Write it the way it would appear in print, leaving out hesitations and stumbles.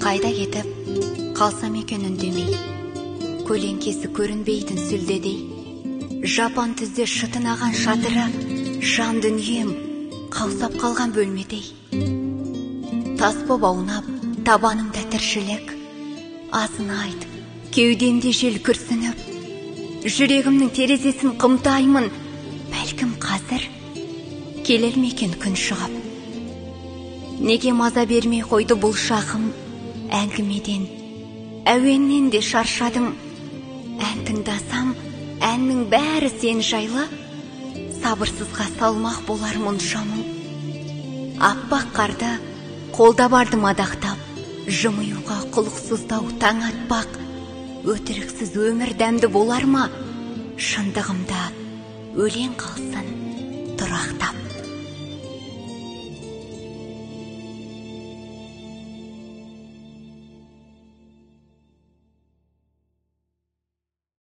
Қайда кетіп қалсам екен үндемей, көлеңкесі көрінбейтін сүлдедей. Жапан түзде шытынаған шатыры, жан дүнием қаусап қалған бөлмедей. Тас боп аунап табанымда тіршілік, азын айт, кеудемде жел күрсініп, жүрегімнің терезесін қымтаймын, бәлкім қазір келер ме екен күн шығып. Неге маза бермей қойды бұл шағым, әңгімеден, әуеннен де шаршадым. Ән тыңдасам, әннің бәрі сен жайлы, сабырсызға салмақ болар мұнша мұң. Аппақ қарды қолда бардым адақтап, жымиюға құлықсыздау таң атпақ. Өтіріксіз өмір дәмді болар ма, шындығымда өлең қалсын тұрақтап.